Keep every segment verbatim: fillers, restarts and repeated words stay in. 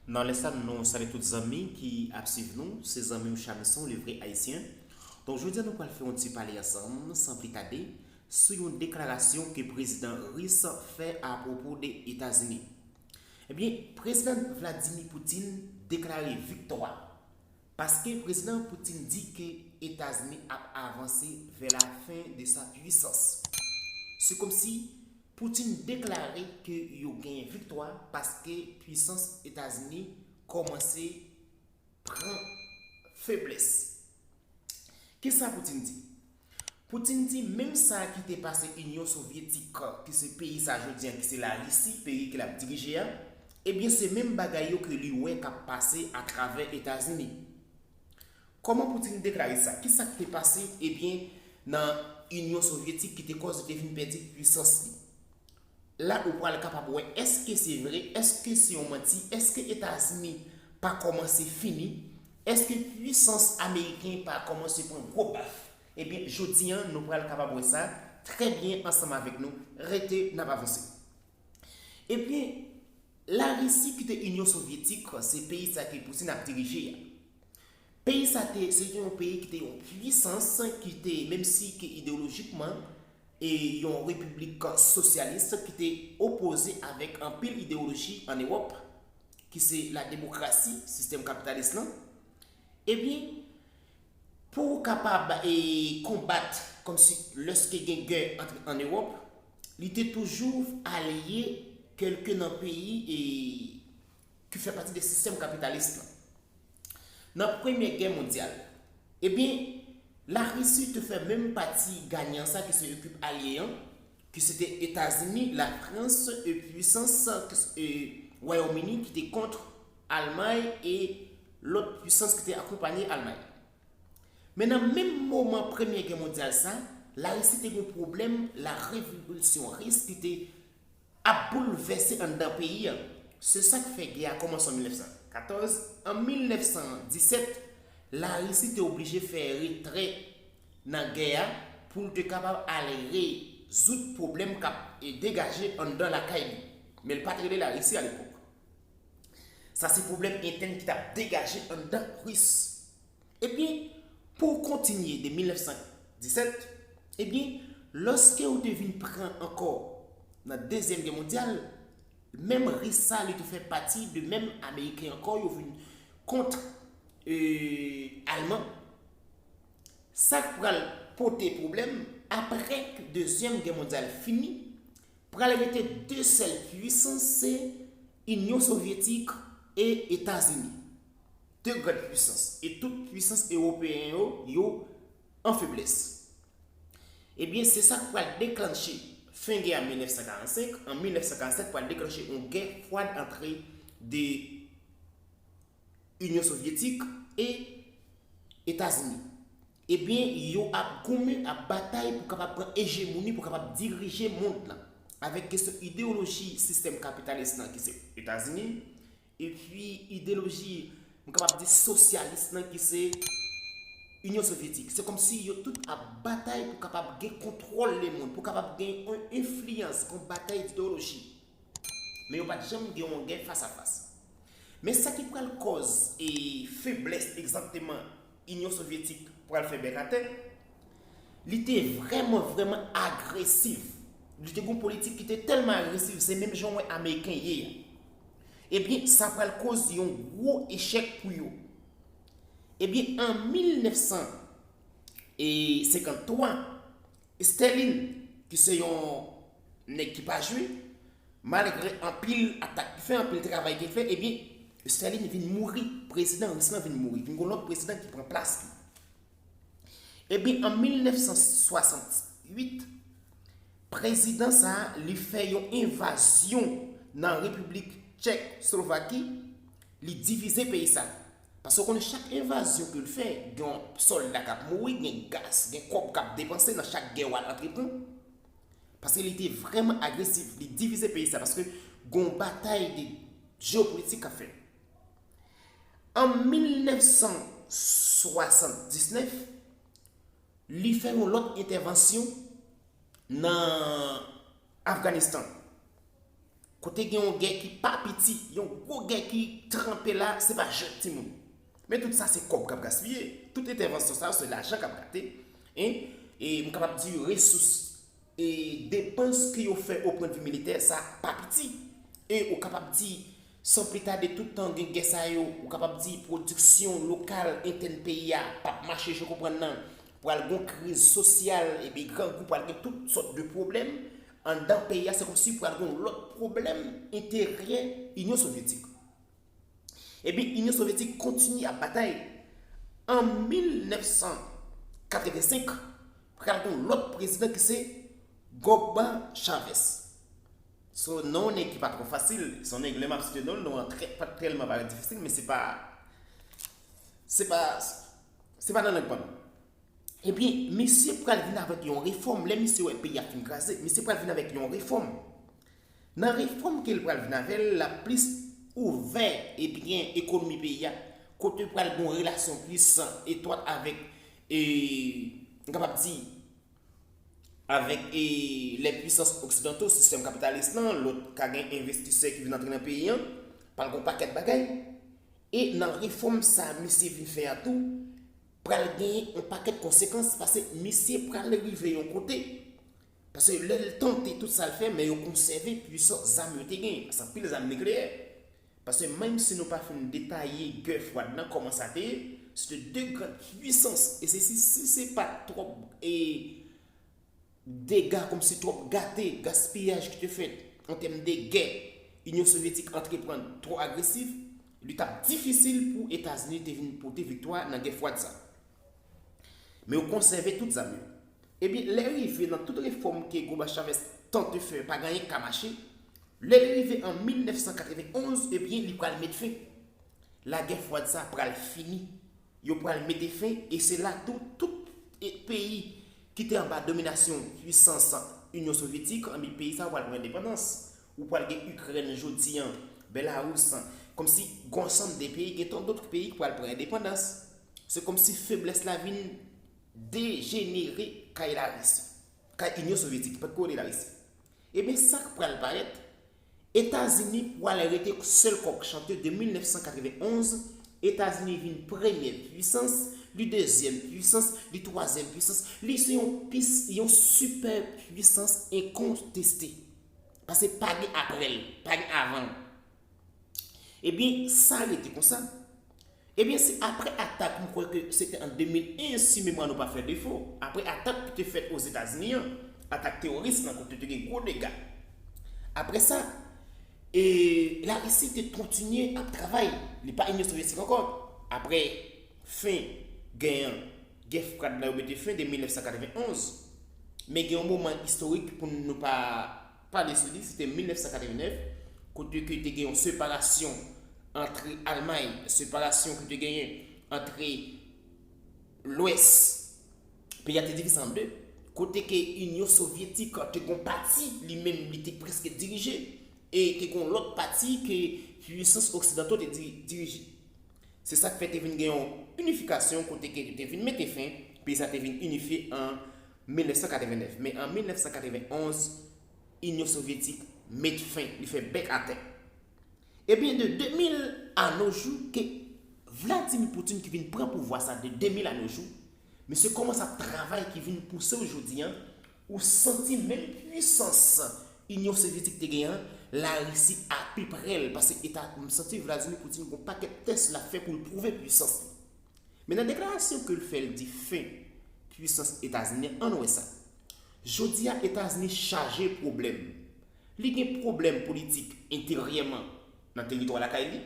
Nan lè sa, nou salye tout zanmi ki ap swiv nou. Se zanmi w Chamison, le vrai Haïtien. Donk, jodi a, nou pral fè yon ti pale ansanm, san pli tade, sou yon deklarasyon ke prezidan ris fè apwopo de Etazini. Ebyen, prezidan Vladimir Putin deklare viktwa, paske prezidan Putin di ke Etazini ap avanse vers la fin de sa puissance. Se kòmsi Putin deklare ke yo genyen viktwa paske pwisans Etazini kòmanse pran feblès. Kisa Putin di? Putin di menm sa ki te pase Inyon Sovyetik, ki se peyi sa jodi a, ki se Larisi, peyi ke l ap dirije a, ebyen se menm bagay yo ke li wè k ap pase atravè Etazini. Kòman Putin deklare sa? Kisa ki te pase, ebyen, nan Inyon Sovyetik ki te kòz li te vin pèdi pwisans li? La ou pral kapab wè èske se vre, èske se yon manti, èske Etazini pa kòmanse fini, èske pwisans ameriken pa kòmanse pran gwo baf. Ebyen, jodi a, nou pral kapab wè sa trè byen ansanm avèk nou. Rete, n ap avanse. Ebyen, Larisi ki te Inyon Sovyetik, se peyi sa ke Putin ap dirije a. Peyi sa te, se te yon peyi ki te yon pwisans, ki te, menm si ke ideyolojikman, e yon repiblik sosyalis ki te opoze avèk anpil ideyoloji ann Ewòp, ki se la demokrasi, sistèm kapitalis lan, ebyen, pou kapab e konbat, kòmsi lèske gen gè antre ann Ewòp, li te toujou alye kèlke nan peyi e ki fè pati de sistèm kapitalis lan. Nan Premyè Gè Mondyal, ebyen, Larisi te fè menm pati ganyan sa ki se ekip alye an, ki se te Etazini, Lafrans, e pwisans, e Wayòm Ini ki te kont Almay e lòt pwisans ki te akonpanye Almay. Men nan menm moman Premyè Gè Mondyal sa, Larisi te gen pwoblèm, la révolution russe ki te ap boulvèse anndan peyi a. Se sa k fè gè a kòmanse an mil nèf san katòz. An mil nèf san disèt, Larisi te oblije fè retrè nan gè a pou l te kapab al rezoud pwoblèm k ap e degaje anndan lakay li. Men l pa t rele Larisi alepòk. Sa se pwoblèm entèn ki t ap degaje anndan Ris. Ebyen, pou w kontinye de mil nèf san disèt, ebyen, lòske w te vin pran ankò nan Dezyèm Gè Mondyal, menm Ris sa, li te fè pati de menm Ameriken ankò, yo vin kont, e, Alman. Sa k pral pote pwoblèm, apre Dezyèm Gè Mondyal fini, pral rete de sèl pwisans, se Inyon Sovyetik e Etazini. De gran pwisans. E tout pwisans ewopeyen yo, yo an feblès. Ebyen, se sa k pral deklanche fen gè a mil nèf san karannsenk, an mil nèf san karannsenk pral deklanche yon gè fwad antre de Inyon Sovyetik e Etazini. Ebyen, yo ap goumen, ap batay pou kapab pran ejemoni, pou kapab dirije mond lan. Avèk kesyon ideyoloji sistèm kapitalis lan ki se Etazini, epi ideyoloji, m kapab di sosyalis lan ki se Inyon Sovyetik. Se kòmsi yo tout ap batay pou kapab gen kontwòl lemonn, pou kapab gen yon enfliyans, yon batay ideyoloji. Men yo pa t janm gen yon gè fas a fas. Men sa ki pral kòz e feblès egzakteman Inyon Sovyetik pral fè bèk atè, li te vrèman, vrèman agresif. Li te gen yon politik ki te tèlman agresif, se menm jan w wè Ameriken ye a. Ebyen, sa pral koz yon gwo echèk pou yo. Ebyen, an mil nèf san senkant twa, Sterling, ki se yon nèg ki pa jwe, malgre anpil atak ki fè, anpil travay ki fè, ebyen, Sterling vin mouri, prezidan ris lan vin mouri, vin gen lòt prezidan ki pran plas li. Ebyen, an mil nèf san swasantuit, prezidan sa a, li fè yon envazyon nan Repiblik Tchèk Slovaki, li divize peyi sa. Paske w konnen chak envazyon ke l fè, gen yon sòlda k ap mouri, gen gaz, gen kòb k ap depanse nan chak gè w al antreprann. Paske li te vrèman agresif, li divize peyi sa, paske gen yon batay de jewopolitik k ap fèt. An mil nèf san swasanndisnèf, li fè yon lòt entèvansyon nan Afganistan. Kote gen yon gè ki pa piti, yon gwo gè ki tranpe la, se pa jwèt timoun. Men tout sa se kòb k ap gaspiye. Tout entèvansyon sa yo se lajan k ap gate. En, e m kapab di resous e depans ke yo fè o pwennvi militè, sa pa piti. E ou kapab di, san pli tade, tout tan gen gè sa yo, ou kapab di pwodiksyon lokal entèn peyi a p ap mache jan w konprann nan, pral gon kriz sosyal, epi grangou, pral gen tout sòt de pwoblèm anndan peyi a, se kòmsi pral gon lòt pwoblèm enteryè Inyon Sovyetik. Epi Inyon Sovyetik kontinye ap batay. An mil nèf san katrevensenk, pral gen yon lòt prezidan ki se Goba Chavez. So, non yon nèg ki pa twò fasil. Se yon nèg, lè m ap site non l, non an trè, pa tèlman parèt difisil, men se pa, se pa, se pa nan lang pa m. Ebyen, misye pral vin avèk yon refòm. Lè misye wè peyi a fin kraze, misye pral vin avèk yon refòm. Nan refòm ke l pral vin avè l, l ap plis ouvè, ebyen, ekonomi peyi a, kote pral gen yon relasyon plis etwat avèk, e, m kapab di, avèk, e, lè pwisans oksidanto, sistèm kapitalis lan, lòt ka gen envestisè ki vin antre nan peyi an, pral gen yon pakèt bagay. E nan refòm sa a misye vin fè a tou, pral genyen yon pakèt konsekans, paske misye pral rive yon kote. Paske lè l tante tout sa l fè, men yo konsève pwisans zam yo te gen. Paske anpil zam nikleyè. Paske menm si nou pa fin detaye gè fwad lan, kòman sa te ye, se te de gran pwisans. E se si, si se pa twòp, e dega, kòmsi twòp gate, gaspiyaj ki te fèt an tèm de gè Inyon Sovyetik antreprann twò agresif, li t ap difisil pou Etazini te vin pote viktwa nan gè fwad sa. Men yo konsève tout zam yo. Ebyen, lè rive nan tout refòm ke Goba Chavez tante fè, pa gen anyen k ka mache. Lè l rive an mil nèf san katrevenn onz, ebyen, li pral met fen. Lagè fwad sa pral fini. Yo pral mete fen, e se la tou, tout, e, peyi ki te anba dominasyon pwisans Inyon Sovyetik, anbi peyi sa yo pral pran endepandans. Ou pral gen Ikrèn jodi an, Belarus, kòmsi gen yon ansanm de peyi, gen tan dòt peyi ki pral pran endepandans. Se kòmsi feblès la vin dejenere kay Larisi, kay Inyon Sovyetik, ki pa t ko rele Larisi. Ebyen, sa k pral parèt, Etazini pral rete sèl kòk chante de mil nèf san katrevenn onz, Etazini vin premyè pwisans, li dezyèm pwisans, li twazyèm pwisans, li se yon pis, yon sipè pwisans enkonteste. Paske pa gen apre l, pa gen avan l. Ebyen, sa rete konsa. Ebyen, se apre atak, m kwè ke se te an de mil en, si memwa nou pa fè defo, apre atak ki te fèt Ozetazini an, atak teworis lan kote te gen gwo dega. Apre sa, e, Larisi te kontinye ap travay, li pa Inyon Sovyetik ankò. Apre fen gè an, gè fwad la yo mete fen de mil nèf san katrevenn onz. Men gen yon moman istorik pou nou pa pale sou li, se te mil nèf san katrevenn nèf, kote ke te gen yon separasyon antre Almay, separasyon ki te genyen antre Lwès, peyi a te divize an de, kote ke Inyon Sovyetik te gen yon pati, li menm, li te prèske dirije, e te gen yon lòt pati ke pwisans oksidanto te di-, dirije. Se sa k fè te vin gen yon inifikasyon kote ke te vin mete fen, peyi sa te vin inifye an mil nèf san katrevenn nèf. Men an mil nèf san katrevenn onz, Inyon Sovyetik met fen, li fè bèk atè. Ebyen, de de mil a nos jours, ke Vladimir Putin ki vin pran pouvwa sa de de mil a nos jours, misye kòmanse ap travay ki vin pouse w jodi an, ou santi menm pwisans Inyon Sovyetik te gen an, Larisi apiprè l, paske eta, m santi Vladimir Putin gon pakèt tès l ap fè pou l pwouve pwisans li. Men nan deklarasyon ke l fè, l di fen pwisans Etazini an, ann wè sa. Jodi a, Etazini chaje pwoblèm. Li gen pwoblèm politik enteryèman nan teritwa lakay li.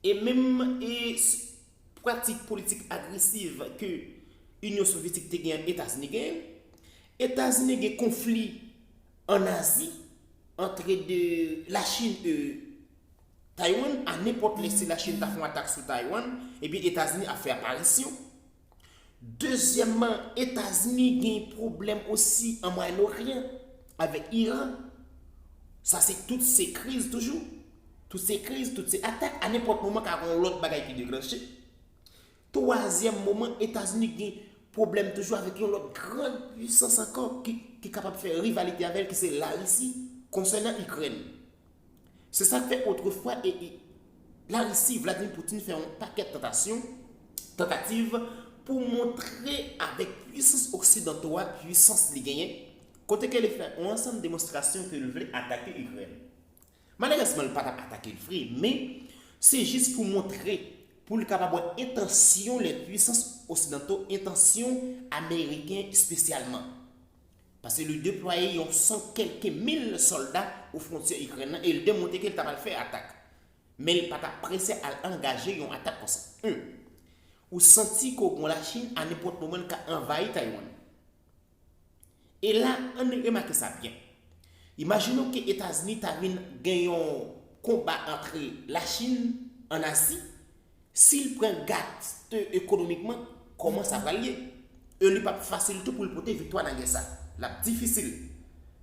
E menm, e, s-, pratik politik agresiv ke Inyon Sovyetik te gen, Etazini genyen. Etazini gen konfli ann Azi, antre de Lachin e Taiwan. A nenpòt lè, si Lachin ta fè yon atak sou Taiwan, ebyen, Etazini ap fè aparisyon. Dezyèmman, Etazini gen pwoblèm osi an Mwayen Oryan avèk Iran. Sa se tout se kriz toujou. Tout se kriz, tout se atak. A nenpòt moman, ka gen yon lòt bagay ki deklanche. Twazyèm moman, Etazini gen pwoblèm toujou avèk yon lòt gran pwisans ankò ki, ki kapab fè rivalite avè l, ki se Larisi, konsènan Ikrèn. Se sa k fè otrefwa e, e Larisi, Vladimir Putin fè yon pakèt tantasyon, tantativ pou montre avèk pwisans oksidanto a pwisans li genyen, kote ke li fè yon ansanm demonstrasyon ke li vle atake Ikrèn. Malerezman, li pa t ap atake l vre, men se jis pou montre, pou l kapab wè entansyon lè pwisans oksidanto, entansyon ameriken espesyalman. Paske li deplwaye yon san kèlke mil sòlda o fwontyè Ikrèn nan e li demontre ke li ta pral fè atak. Men li pa t ap prese al angaje yon atak konsa. Ou santi ke w gen Lachin a nenpòt moman li ka anvayi Taiwan. E la, ann remake sa byen. Imajine w ke Etazini ta vin gen yon konba antre Lachin ann Azi, si l pran gate ekonomikman, kòman sa pral ye? E li p ap fasil tou pou l pote viktwa nan gè sa. L ap difisil.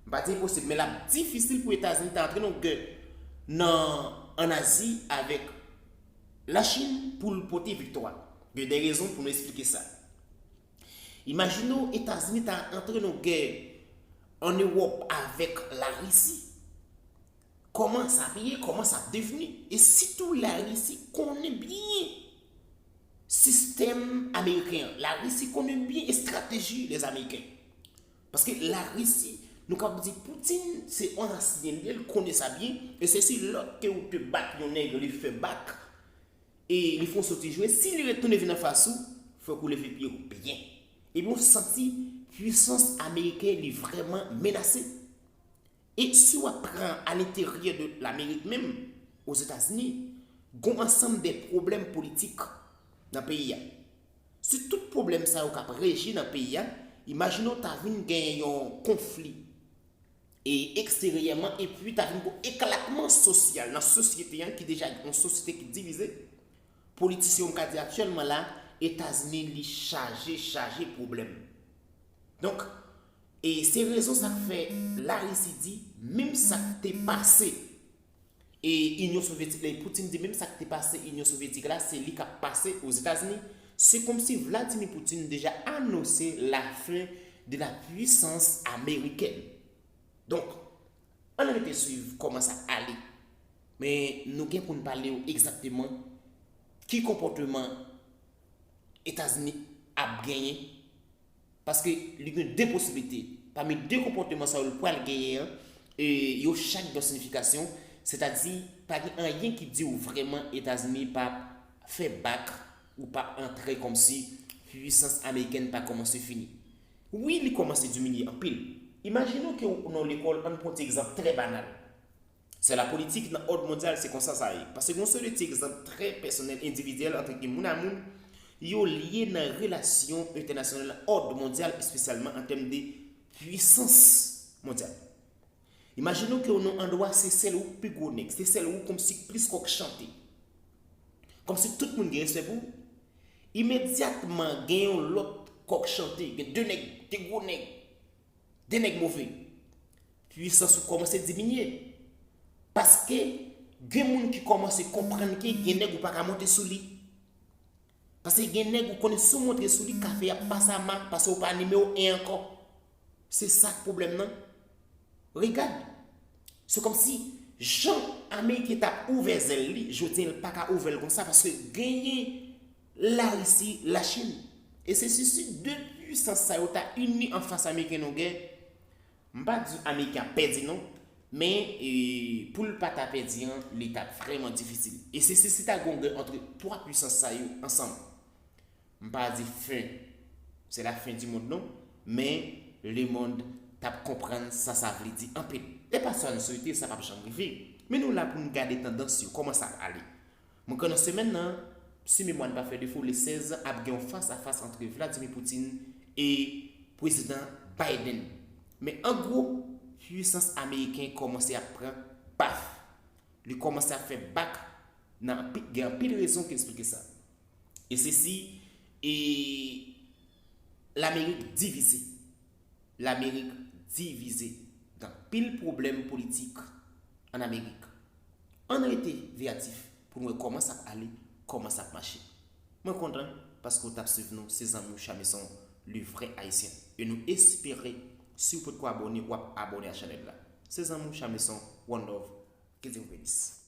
M pa di enposib, men l ap difisil pou Etazini ta antre nan gè nan ann Azi avèk Lachin pou l pote viktwa. Gen de rezon pou nou esplike sa. Imajine w Etazini ta antre nan gè ann Ewòp avèk Larisi. Kòman sa ap ye? Kòman sa ap devni? E sitou Larisi konnen byen sistèm ameriken an. Larisi konnen byen estrateji lèzameriken. Paske Larisi, nou kapab di Putin se yon ansyen li ye, l konnen sa byen, e se si lòt ke ou te bat yon nèg, li fè bak, e li fè yon soti jwe, si li retounen vin anfas ou, fòk ou leve pye w byen. Epi ou santi pwisans ameriken li vrèman menase. E si w ap pran alenteryè de Lamerik menm, Ozetazini, gon ansanm de pwoblèm politik nan peyi a. Si tout pwoblèm sa yo k ap reji nan peyi a, imajine w ta vin gen yon konfli e eksteryèman, epi ta vin gon eklatman sosyal nan sosyete an ki deja yon sosyete ki divize. Politisyen yo, m ka di aktyèlman la, Etazini li chaje, chaje pwoblèm. Donk, e se rezon sa k fè Larisi di, menm sa k te pase e Inyon Sovyetik la, e Putin di, menm sa k te pase Inyon Sovyetik la, se li k ap pase Ozetazini. Se kòmsi Vladimir Putin deja anonse la fin de la puissance américaine. Donk, ann rete swiv kòman sa ale. Men nou gen pou n pale w egzakteman ki konpòteman Etazini ap genyen, paske li gen de posiblite. Pami de konpòteman sa yo l pral genyen an, e yo chak gen yon siyifikasyon, sètadi pa gen anyen ki di w vrèman Etazini p ap fè bak ou p ap antre kòmsi pwisans amerikèn pa kòmanse fini. Wi, li kòmanse diminye anpil. Imajine w ke w nan yon lekòl, ann pran yon ti egzanp trè banal. Se la politik nan òd mondyal, se konsa sa ye. Paske gon seri de ti egzanp trè pèsonèl, endividyèl, antre moun a moun, yo lye nan relasyon entènasyonal nan òd mondyal, espesyalman an tèm de pwisans mondyal. Imajine w ke w nan yon andwa, se sèl ou k pi gwo nèg, se sèl ou kòmsi k plis kòk chante. Kòmsi tout moun gen respè pou ou. Imedyatman, gen yon lòt kòk chante, gen de nèg, de gwo nèg, de nèg move. Pwisans ou kòmanse diminye. Paske gen moun ki kòmanse konprann ke gen nèg ou pa ka monte sou li. Paske gen nèg ou konnen si w monte sou li, kafe ap pase a mak, paske ou pa nimewo en ankò. Se sa k pwoblèm nan. Regad, se kòmsi jan Ameriken t ap ouvè zèl li, jodi a l pa ka ouvè l konsa, paske genyen Larisi, Lachin. E se si, si de pwisans sa yo ta ini anfas Ameriken nan gè, m pa di Ameriken ap pèdi non, men e, pou l pa ta pèdi an, li t ap vrèman difisil. E se si, si ta gon gè antre twa pwisans sa yo ansanm. M pa di fen, se la fen di mond non, men lemond t ap konprann sa sa vle di anpil. E pa sa n swete, sa p ap janm rive. Men nou la pou n gade tandans yo, kòman sa ap ale. Mwen kwè nan semèn nan, si memwa n pa fè defo, le sèz ap gen yon fas a fas antre Vladimir Putin e prezidan Biden. Men an gwo, pwisans ameriken kòmanse ap pran paf. Li kòmanse ap fè bak nan anpi-, gen anpil rezon ki eksplike sa. E se si, e Lamerik divize. Lamerik divize. Gen anpil pwoblèm politik ann Amerik. Ann rete veyatif pou n wè kòman sa ap ale, kòman sa ap mache. Mwen kontan paske w t ap swiv nou, se zanmi w Chameson, le vrai haïtien. E nou espere, si w potko abòne, w ap abòne a chanèl la. Se zanmi w Chameson, one love. Ke Dye w benis.